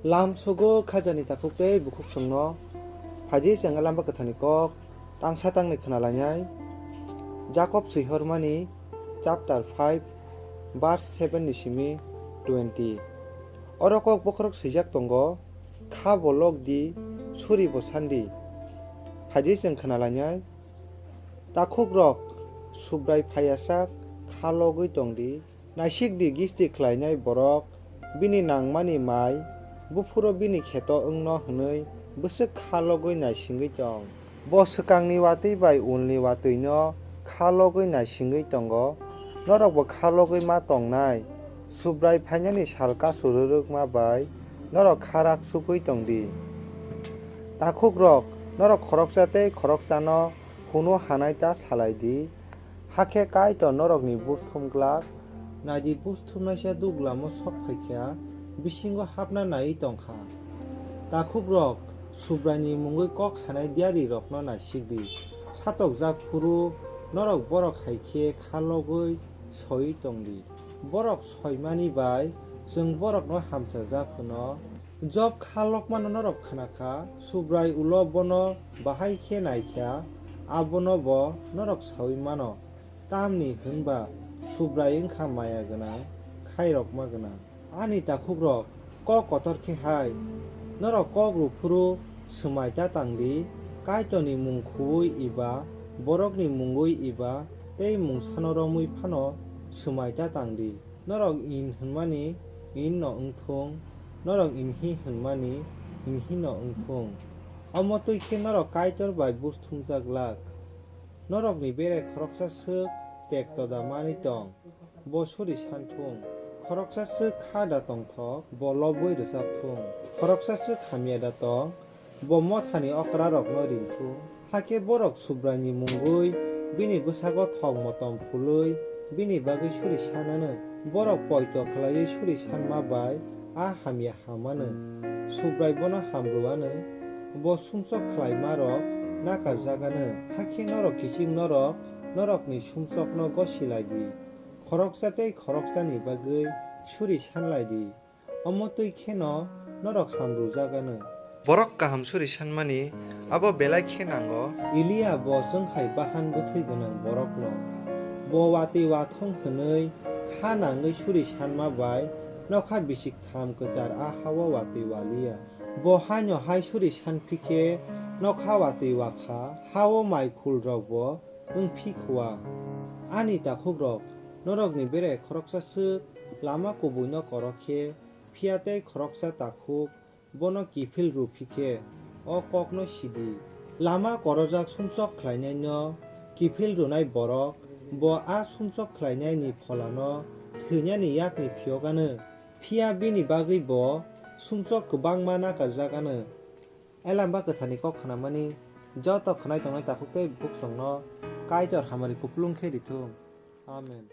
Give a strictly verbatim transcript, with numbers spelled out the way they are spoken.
Lamsogo khajani takhuk tei bukhuksongno phaidi chwng Lama Kwtharni kok tangsa tangni khwnalainai. Jakob swihormani chapter five verse seven ni simi twenty. Oro kok bokhorok swijak tongo, "Kha bo lok di, suri bo san di." Phaidi chwng khwnalainai. Takhukrok, Subrai phaiyasak kha logwi tong di. Naisik di, gisti khlainai borok bini nangmani mai buphuro bini kheto wngno hwnwi bwswk kha logwi naisingwi tong. Bo swkangni watwi bai ulni watwino kha logwi naisingwi tongo. Norokbo kha logwi ma tongnai. Subrai phainani sal kasu rwrwkma bai norok kha rak chupwi tong di. Takhukrok, norok khoroksa tei khoroksano hunu hanai ta salai di, hakhe Kaitor norokni busthum glak. Nai di, busthumnaisa duglam-o sok phai kha, bisingo hapna naiwi tong kha. Takhukrok, Subraini mungwi kok sanai diyarirokno naisik di. Satokjak phuru norok borok hai khe kha logwi soiwi tong di. Borok soimani bai chwng borokno hamchajak hwno. Job kha lokmano norok khna kha, Subrai ulo bono bahai khe nai kha, abono bo norok saui mano. Tamni hwn ba Subrai wng kha maya gwnang, khairokma gwnang. Ani takhukrok, kok kotor khe hai, norok kok rw phuru swmai ta tang di, Kaitorni mung khu-ui eba borokni mungwi eba tei mungsano romwi phano swmai ta tang di. Norok in hwnmani in no wng thung, norok inhi hwnmani inhi no wng thung. Omo twi khe norok Kaitor bai busthumjak glak. Norokni bere khoroksa swk tekto da manwi tong, bo suri san thung. Khoroksa swk kha da tongthok, bo lobwi rwchap thung. Khoroksa swk hamya da tong, bo mothani okrarokno ring thung. Hakhe borok Subraini mungwi bini bwsago thok motom phulwi bini bagwi suri san anw. Borok poito khlaiwi suri sanma bai a hamya ham anw. Subrai bono ham rw anw. Bo sumsok khlaimarok nakarjak anw. Hakhe norok kiching norok norokni sumsokno gosi lai di. Khoroksa tei khoroksani bagwi suri san lai di. Omo twi kheno norok ham rwjak anw. Borok kaham suri sanmani abo belai khe nango. Eliya bo chwng hai bahan bwthwi gwnang borokno. Bo watwi wathong hwnwi kha nangwi suri sanma bai nokha bisik tham kwchar a ha-o watwi wa liya. Bo haino hai suri san phi khe nokha watwi wa kha, ha-o mai khulrok bo wng phi khua. Ani takhukrok, norokni bere khoroksa swk lama kubuino korok khe, phiya tei khoroksa takhuk bono kiphil rw phi khe, o kokno si di. Lama korojak sumsok khlainaino kiphil rwnai borok bo a sumsok khlainaini pholano thwinani yakni phiyok anw, phiya bini bagwi bo sumsok kwbangma nakarjak anw. Elamba Kwtharni kok khnamani joto khwnai tongnai takhuk tei bukhuksongno Kaitor hamari kupulung khe rithung. Amen.